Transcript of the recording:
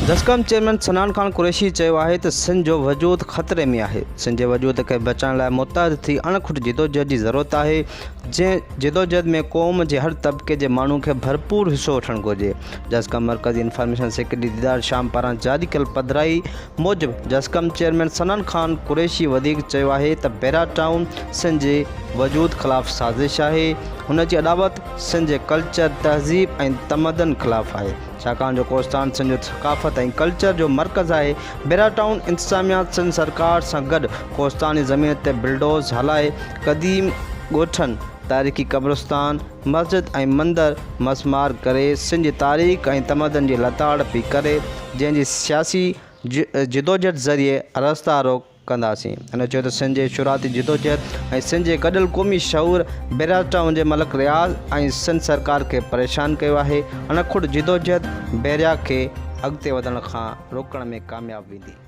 جسقم chairman Sanan Khan Qureshi چيو آهي ته سنڌ جو وجود خطري ۾ آهي، سنڌ جي وجود کي بچائڻ لاء متحد ٿي اڻکٽ جدوجهد جي ضرورت آهي، جنهن جدوجهد ۾ قوم جي هر طبقي جي ماڻهو کي ڀرپور حصو وٺڻ گهرجي. جسقم مرڪزي انفارميشن سيڪريٽري ديدار شام پاران جاري ڪيل پڌرائي موجب جسقم چيئرمين صنعان خان قريشي وڌيڪ چيو آهي ته بيرا ٽائون سنڌ جي وجود خلاف سازش آهي، هن جي اڏاوت سنڌ جي ڪلچر، تهذيب ۽ تمدن خلاف آهي. ڇاڪاڻ جو ڪوهستان سنڌ جو ثقافت ۽ ڪلچر جو مرڪز آهي. بيرا ٽائون انتظاميا سنڌ سرڪار سان گڏ ڪوهستان جي زمين تي بلڊوز هلائي قديم ڳوٺن، تاريخي قبرستان، مسجد ۽ مندر مسمار ڪري سنڌ جي تاريخ ۽ تمدن جي لتاڙ پئي ڪري جنهن جي سياسي جدوجھد ذريعي رستا روڪ ڪنداسين. هن چيو ته سنڌ جي شروعاتي جدوجهد ۽ سنڌ جي گڏيل قومي شعور بئراج ٽائون جي ملڪ رياض ۽ سنڌ سرڪار کي پريشان ڪيو آهي، اڻکٽ جدوجهد بحريا کي اڳتي وڌڻ کان روڪڻ ۾ ڪامياب ويندي.